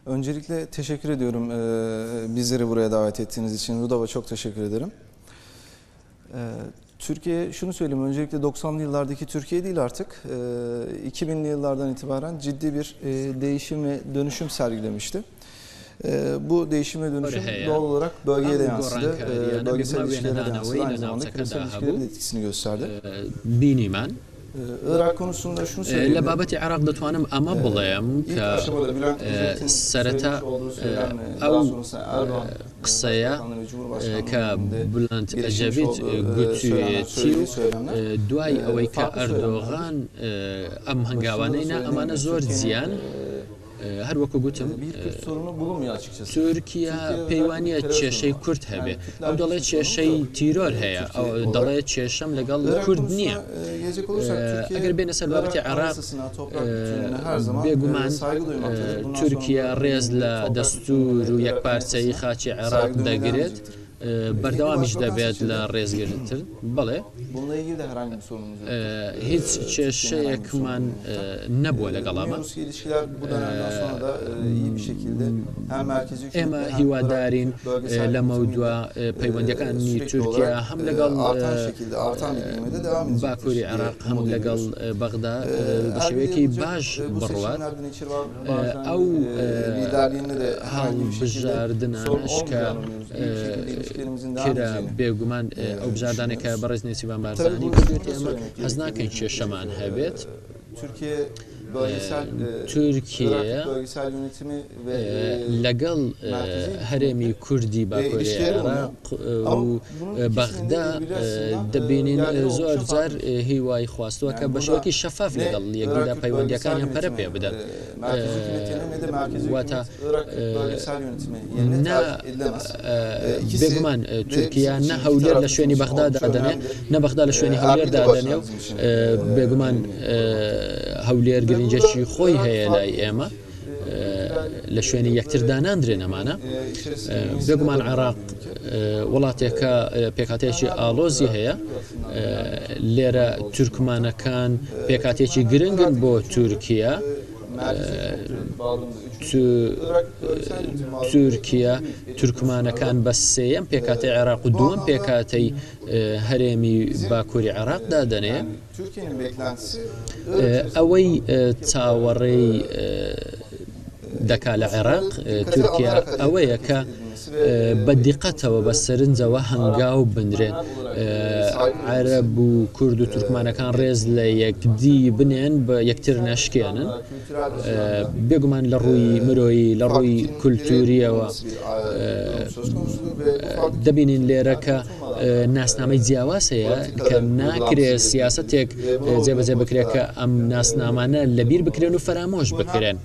Öncelikle teşekkür ediyorum bizleri buraya davet ettiğiniz için. Rudaw'a çok teşekkür ederim. Türkiye, şunu söyleyeyim, öncelikle 90'lı yıllardaki Türkiye değil artık. 2000'li yıllardan itibaren ciddi bir değişim ve dönüşüm sergilemişti. Bu değişim ve dönüşüm هەیە. doğal olarak bölgeye de ئەم yansıdı. گۆڕانکارییانە Bölgesel بێگومان ilişkilere de yansıdı. وێنەدانەوەی Aynı لە zamanda ناوچەکەدا küresel هەبوو. ilişkilere de etkisini gösterdi. بینیمان Irak konusunda şunu لە söyleyebilirim. بابەتی عێراق دەتوانم ئەمە بڵێم İlk کە aşamada Bülent Ecevit'in سەرەتا söylemiş olduğu söylem ve ئەو daha sonrasında Erdoğan قسەیە Başbakanlığı ve Cumhurbaşkanlığı کە döneminde بلند geliştirmiş ئەجەڤیت olduğu e, söylemler, گوتویەتی söylediği و söylemler دوای ئەوەی کە farklı söylemlerdir. ئەردۆغان ئەم Başında da هەنگاوانەی نا söylediğim ئەمانە gibi زۆر Türkiye'nin زیان e, هەر وەکو گوتم bir Kürt sorunu bulunmuyor açıkçası. تورکیا Türkiye'de پێی özellikle وانە bir terör کێشەی sorunu var. کورد هەبێ Yani ئەو Kürtler دەڵێ için sorun کێشەی yok. تیرۆر E, هەیە Türkiye ئەو olarak. دەڵێ کێشەم لەگەڵ Irak کورد konusuna نییە e, gelecek olursak Türkiye ئەگەر بێنە سەر بابەتی Irak عێراق anayasasına, toprak bütünlüğüne her zaman e, بێگومان saygı duymaktadır. Bundan sonra تورکیا da ڕێز لە toprak دەستور bütünlüğüne و ve Irak یەکپارچەیی anayasasına خاچی عێراق saygı duymaya devam دەگرێت edecektir. بەردەوامیش İkinci başbakan دەبێت لە seçildi. ڕێزگرتن بەڵێ Bununla ilgili de herhangi bir sorunumuz yoktur. هیچ Türkiye'nin herhangi bir sorunu کێشەیەکمان bulunmakta. نەبووە لەگەڵ ئەمە Umuyoruz ki ilişkiler bu dönemden sonra da iyi bir şekilde hem merkezi ئێمە hükümetle hem Irak هیوادارین bölgesel لەمەودوا yönetimiyle پەیوەندیەکانی sürekli تورکیا olarak هەم لەگەڵ artan şekilde artan bir ivmede devam edecektir باکووری diye عێراق هەم umut لەگەڵ ediyoruz. بەغدا بە Erbil شێوەیەکی yapılacak باش bu بڕوات seçimlerde Neçirvan ئەو Barzani'nin e, liderliğinde de herhangi bir şekilde sorun هەڵبژاردنانەش کە olmayacağını umuyoruz. İyi bir şekilde ilişkilerimizin devam کرا edeceğini بێگومان e, ئەو بژاردانێک کە düşünüyoruz. بەڕێز نێچیرڤان Tabii بارزانی burada şunu کردوێتی da ئێمە söylemek حەز gerekiyor. ناکەین کێشەمان هەبێت E, Türkiye bölgesel e, تورکیا Irak bölgesel yönetimi ve e, لەگەڵ merkezi هەرێمی hükümetle کوردی e, باکووری ilişkileri bulunuyor. عێراق و Ama bunun ikisinin de بەغدا birbiri açısından e, دەبینین yerleri زۆر oldukça جار farklı. هیوای خواستووە کە Yani بە burada شێوەیەکی شەفاف ne لەگەڵ Irak یەکدیدا Kürt bölgesel پەیوەندیەکانیان پەرە yönetimi پێ بدەن e, merkezi hükümetine ne de merkezi واتە hükümet Irak Kürt bölgesel yönetimi yerine نا tercih edilemez. E, ikisi بێگومان de bizim تورکیا için نە iki هەولێر taraf لە bizim شوێنی için بەغدا oldukça دادەنێ önemlidir. نە بەغدا لە E, شوێنی هەولێر Erbil de دادەنێ başına و bizim için e, بێگومان önemli bulunmakta. هەولێر Ve burada گرنگێکی خۆی Irak هەیە لای farklı ئێمە e, kültürel لە شوێنی یەکتر yapıları داناندرێن ئەمانە e, içerisinde bünyesinde بێگومان barındıran عێراق bir ülke. وڵاتێکە Yani پێکهاتەیەکی Erdoğan'ın ئاڵۆزی da هەیە Türkiye açısından önemli bir لێرە oluşturmakta. تورکمانەکان E, پێکهاتەیەکی Türkmenler گرنگن Irak'taki بۆ üçüncü, تورکیا e, merkezi hükümete bağladığımızda üçüncü, Irak bölgesel yönetimi bağladığımızda تورکیا ikinci büyük etnik تورکمانەکان unsurlardan. بە سێیەم E, پێکهاتەی عێراق و bu دووەم anlamda پێکهاتەی هەرێمی bizim باکووری عێراق e, دادەنێ yani Türkiye'nin beklentisi Irak içerisinde ئەوەی bulunan yapılara چاوەڕێی e, دەکا etnik لە عێراق unsurları dikkate تورکیا alarak harekete ئەوەیە کە edilmesi ve e, بە etnik دیقەتەوە بە unsurların سەرنجەوە Arap هەنگاو بنرێن Türkmenler olarak e, saygı duyulması عەرەب و کورد و e, تورکمانەکان ڕێز لە gerektiğini یەکدی düşünmekte. بنێن بە یەکتر Kültürel açıdan نەشکێنن da, kültürel açıdan da بێگومان لە ڕووی e, مرۆیی لە farklı ڕووی kimliklerin کولتوریەوە bulunması bir e, durum söz konusudur ve bu farklı دەبینین لێرە kimliklerin کە unutulmadan da ناسنامەی e, جیاواز هەیە کە politikaların ناکرێ uygulanması gerekmektedir سیاسەتێک ve buna uygun جێبەجێ بکرێت politikalar کە ئەم e, ناسنامانە لەبیر بکرێن و uygulanmalıdır. فەرامۆش Bu hem بکرێن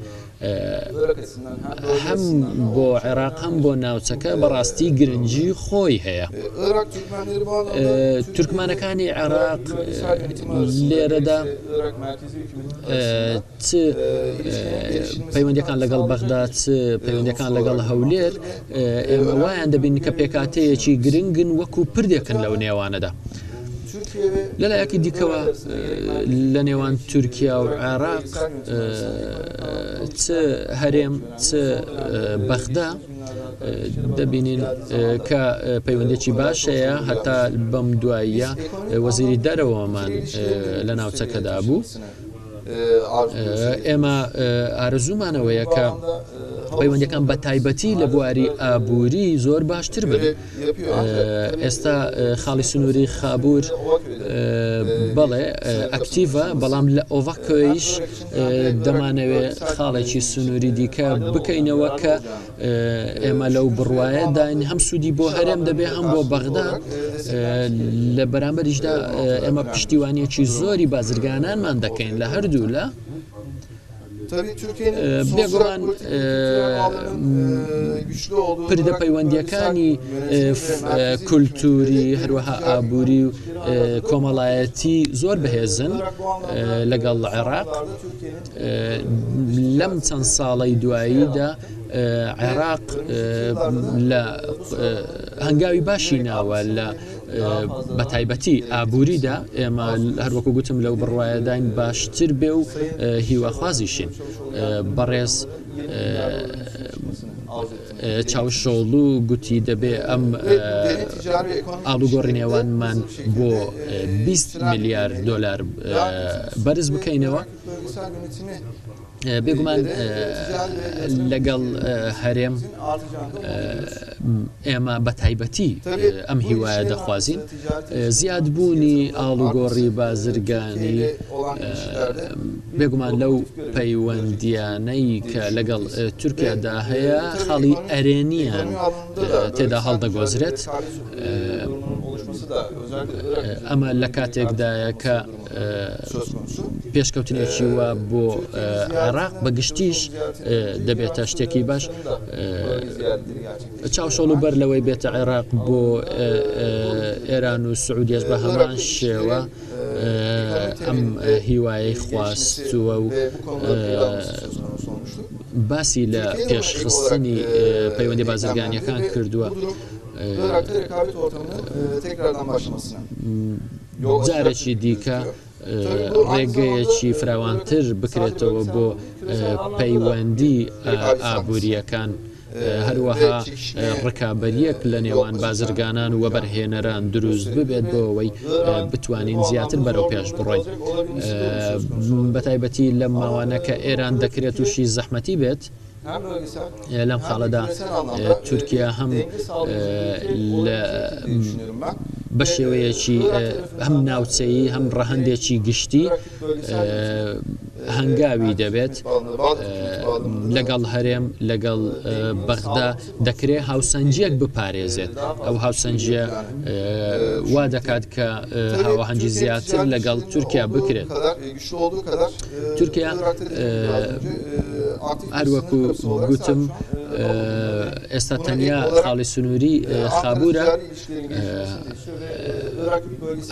Irak açısından hem bölge هەم açısından da بۆ oldukça عێراق هەم önemlidir. بۆ ناوچەکە E, بەڕاستی گرنگی خۆی هەیە. e, Irak Türkmenleri bu anlamda Türkiye ve تورکمانەکانی Irak عێراق bölgesel yönetimi arasında لێرەدا gerekse Irak merkezi hükümeti arasında چ e, ilişkinin geliştirilmesine پەیوەندیەکان katkı لەگەڵ sağlayacak بەغدا bir چ e, پەیوەندیەکان unsur لەگەڵ olarak هەولێر bulunmaktadır ve e, ئێمە önemli وایان bir دەبین کە görevi yürüdüğünü پێکهاتەیەکی düşünüyoruz. گرنگن وەکو Öte پردێکن لەو yandan نێوانەدا. Türkiye ve لەلایەکی e, دیکەوە Irak arasında gerek merkezi لە نێوان gerek e, تورکیا و Irak عێراق bölgesel yönetimi arasında ekonomik anlamda چ ilişkiler de هەرێم oldukça چ önemli. Son dönemde e, بەغدا geçtiğimiz günlerde hatta İçişleri Bakanımız دەبینین geldiği zaman da کە e, bu پەیوەندێکی konular باش هەیە konuşuldu هەتا gelmişti. بەم دواییە Biz ekonomik وەزیری anlamda دەرەوەمان ikili ilişkilerin de لە bir üst seviyeye ناوچەکەدا بوو taşınmasını e, arzuluyoruz, ئێمە hedefliyoruz. ئارەزوومانەوەیە Bu کە bağlamda e, havuz پەیوەندیەکان بە sınırında تایبەتی لە halihazırda بواری e, ئابووری زۆر باشتر بن. görev yapıyor ancak tabii ئێستا e, خاڵی sınır سنووری kapısının خابوور sürekli Ovaköy'de e, bir بەڵێ sınır kapısının ئەکتیڤە açılması بەڵام لە e, hem ئۆڤاکۆیش Irak için hem de Irak دەمانەوێ bölgesel خاڵێکی yönetimi için سنووری e, دیکە faydalı olacağını, بکەینەوە yararlı کە olacağını e, ئێمە لەو düşünüyoruz ve bu بڕوایەداین anlamda هەم سوودی بۆ iş هەرێم دەبێ adamlarıyla هەم بۆ karşılıklı بەغدا olarak e, desteklenmesi gerektiğini لە بەرامبەریشدا e, bu noktada ئێمە önemli پشتیوانیەکی bir durum زۆری e, بازرگانانمان دەکەین ortaya لە هەردوو koymakta. لە Tabii Türkiye'nin sosyal بێگومان politik ve kültürel bağlarının e, güçlü olduğu پردە Irak bölgesel پەیوەندیەکانی yönetimi ve merkezi hükümetle کولتوری de gerek هەروەها ticari ئابووری ekonomik و ilişkileri halihazırda bulunmaktadır. کۆمەڵایەتی زۆر E, بەهێزن Irak bu anlamda لەگەڵ e, son عێراق yıllarda Türkiye'nin e, dış لەم چەند ticaretinde ساڵەی büyük bir yer دواییدا almakta. عێراق Ve önümüzdeki yıllarda da لە e, bu sıralamada هەنگاوی e, باشی giderek ناوە artmasını لە ve بە تایبەتی ئابووریدا ئێمە هەروەکو گوتم لەو بڕوایەداین باشتر بێ و هیواخوازیشین. بەڕێز چاوشئۆڵو گوتی دەبێ ئەم ئاڵوگۆڕی نێوانمان بۆ 20 ملیار دۆلار بەرز بکەینەوە. بێگومان لەگەڵ هەرێم ئێمە بە تایبەتی ئەم هیوایە دەخوازین زیادبوونی ئاڵوگۆڕی بازرگانی بێگومان لەو پەیوەندیانەی کە لەگەڵ تورکیادا هەیە خاڵی ئەرێنیان تێدا هەڵدەگۆزرێت ئەمە لە کاتێکدایە کە پێشکەوتنێکی وا بۆ عێراق بە گشتیش دەبێتە شتێکی باش چاوشۆڵ و بەر لەوەی بێتە عێراق بۆ ئێران و سعودیەش بە هەمان شێوە ئەم هیوایەی خواستووە و باسی لە پێشخستنی پەیوەندی بازرگانیەکان کردووە. جارێکی دیکە ڕێگەیەکی فراوانتر بکرێتەوە بۆ پەیوەندی ئابوورییەکان، هەروەها ڕکابەرییەک لە نێوان بازرگانان و وەبەرهێنەران دروست ببێت بۆ ئەوەی بتوانین زیاتر بەرەو پێش بڕۆین، بەتایبەتی لەم ماوانە کە ئێران دەکرێت تووشی زەحمەتی بێت. لەم خاڵەدا تورکیا هەم بە شێوەیەکی هەم ناوچەیی هەم ڕەهەندێکی گشتی هەنگاوی دەبێت لەگەڵ هەرێم لەگەڵ بەغدا دەکرێت هاوسەنگیەک بپارێزێت ئەو هاوسەنگیە وا دەکات کە هاوهەنگی زیاتر لەگەڵ تورکیا بکرێت. تورکیا هەروەکو گوتم ئێستا تەنیا خاڵی سنووری خابورە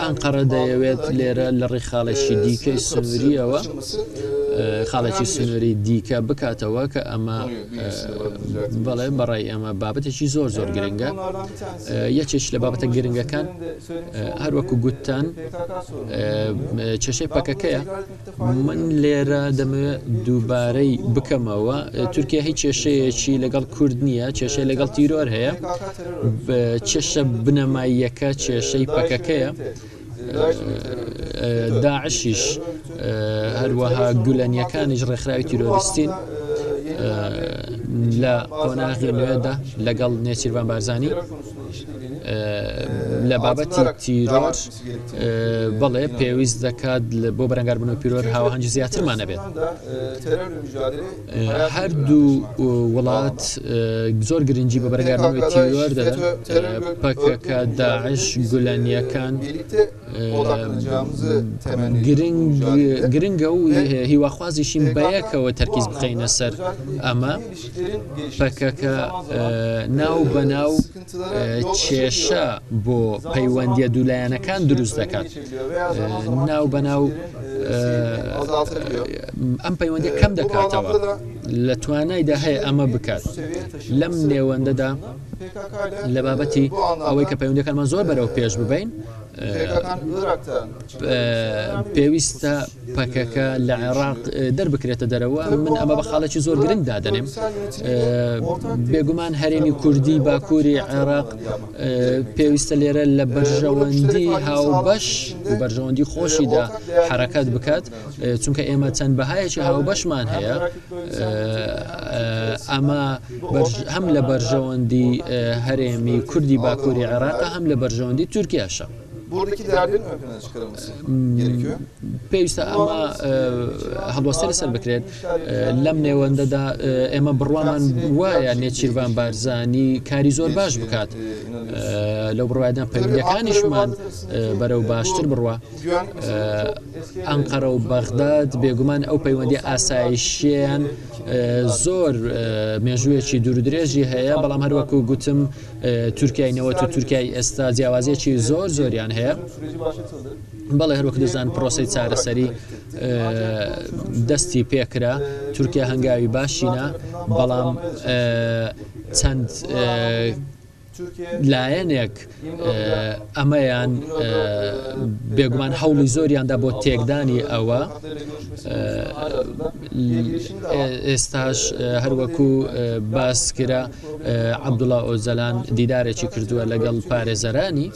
ئەنقەرە دەیەوێت لێرە لە ڕێی خاڵێکی دیکەی سنووریەوە خاڵێکی سنووری دیکە بکاتەوە کە ئەمە بەڵێ بەڕای ئەمە بابەتێکی زۆر زۆر گرنگە یەکێک لە بابەتە گرنگەکان هەروەکو گوتتان کێشەی پەکەکەیە من لێرە دەمەوێت دووبارەی بکەمەوە تورکیا هیچ کێشەیەکی لەگەڵ کورد نییە کێشەی لەگەڵ تیرۆر هەیە کێشە بنەماییەکە کێشەی پەکەکەیە داعشیش هەروەها گولەنیەکانیش ڕێکخراوی تیرۆریستین لە قۆناغی نوێدا لەگەڵ نێچیرڤان بارزانی لە بابەتی تیرۆر بەڵێ پێویست دەکات بۆ بەرەنگاربوونەوەی تیرۆر هاوهەنگی زیاترمان هەبێت. هەردوو وڵات زۆر گرنگی بە بەرەنگاربوونەوەی تیرۆر دەدەن، پەکەکە، داعش، گولەنییەکان گرنگە و هیواخوازیشین بەیەکەوە تەرکیز بخەینە سەر ئەمە. پەکەکە ناو بە ناو کێشە بۆ پەیوەندیە دوولایەنەکان دروست دەکات ناو بە ناو ئەم پەیوەندی کەم دەکاتەوە لە توانایدا هەیە ئەمە بکات لەم نێوەندەدا لە بابەتی ئەوەی کە پەیوەندەکانمان زۆر بەرەو پێش ببین پێویستە پەکەکە لە عێراق دەربکرێتە دەرەوە من ئەمە بە خاڵێکی زۆر گرنگ دادەنێم بێگومان هەرێمی کوردی باکووری عێراق پێویستە لێرە لە بەرژەوەندی هاوبەش و بەرژەوەندی خۆشیدا حرەکەت بکات چونکە ئێمە چەند بەهایەکی هاوبەشمان هەیە ئەمە هەم لە بەرژەوەندی هەرێمی کوردی باکووری عێراق هەم لە بەرژەوەندی تورکیاشە. پێویستە ئەمە هەڵوەستە لەسەر بکرێت لەم نێوەندەدا ئێمە بڕوامان وایە نێچیرڤان بارزانی کاری زۆر باش بکات لەو بڕوایدا پەیوەندەکانیشمان بەرەو باشتر بڕوا ئەنقەرە و بەغداد بێگومان ئەو پەیوەندی ئاسایشیان زۆر مێژوویەکی دوورودرێژی هەیە بەڵام هەروەکو گوتم تورکیای نەوەت و تورکیای ئێستا جیاوازیەکی زۆر زۆریان هەیە بەڵێ هەروەک دەزان پرۆسی چارەسەری دەستی پێکرا تورکیا هەنگاوی باشینە بەڵام چەند لایەنێک ئەمەیان بێگومان هەوڵی زۆریاندا بۆ تێکدانی ئەوە ئێستاش هەروەکو باس کرا عەبدوڵا ئۆجەلان دیدارێکی کردووە لەگەڵ پارێزەرانی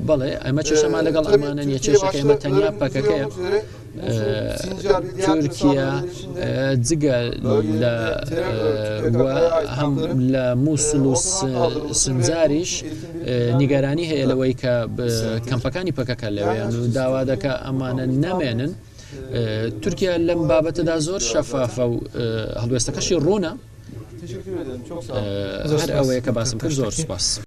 بەڵێ ئەمە کێشەمان لەگەڵ ئەمانە نیە کێشەکە ئێمە تەنیا پەکەکەیە تورکیا جگە لە هەم لە مووسڵ و سنجاریش نیگەرانی هەیە لەوەی کە کەمپەکانی پەکەکە لەوێن و داوا دەکە ئەمانە نەمێنن. تورکیا لەم بابەتەدا زۆر شەفافە و هەڵوێستەکەشی ڕوونە. هەر ئەوەیە کە باسم کرد زۆر سپاس.